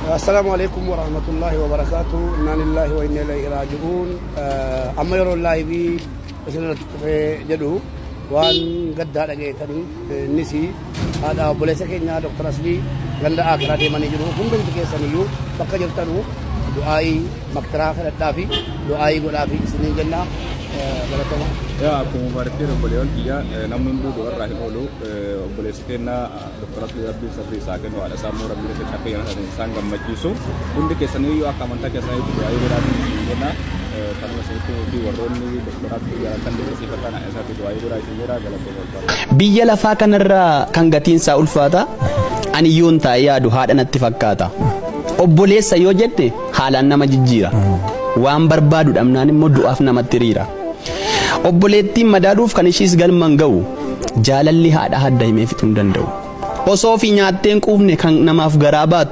Assalaamu alaikum warahmatullahi wabarakaatu. Innaa lillahi wa inna ilaihi raaji'uun. Amma yeroo live isin irratti dhufee jedhu waan gaddaa dhageessanii, innis haadha obboleessa keenya Dr. Aslii ganda Akiraa deemanii jiru. Hundumti keessaniyyuu bakka jirtanu du'aayii maktiraa kadhadhaa fi du'aayii godhaa fi isiniin jenna. Galatoma. Yaa, akkuma baratee obboleewwan kiyya, namni hunduu du'arraa hin oolu. Obboleessi keenya Dr. Aslii Rabbiin sabrii isaa kennu, haadha isaa immoo Rabbiin isa caffee isaan gammachiisu. Hundi keessaniyyuu akka amantaa keessaniitti du'aayii godhaatii isin jenna. Kanuma isinitti fi warroonni Dr. Aslii jaalatan, dinqisiifatan, isaatti du'aayii godhaa isin jedha. Galatooma. Biyya lafaa kanarraa kan gatiinsaa ulfaata, ani yoon taa'ee yaadu haadha natti fakkaata. Obboleessa yoo jette haalaan nama jijjiira. Waan barbaadu dhabnaan immoo du'aaf namatti hiriira. Obboleettiin madaaluuf kan ishiis galman ga'u, jaalalli haadha hadda himee fixuu hin danda'u. Osoo fi nyaattee hin quufne kan namaaf garaa baattu.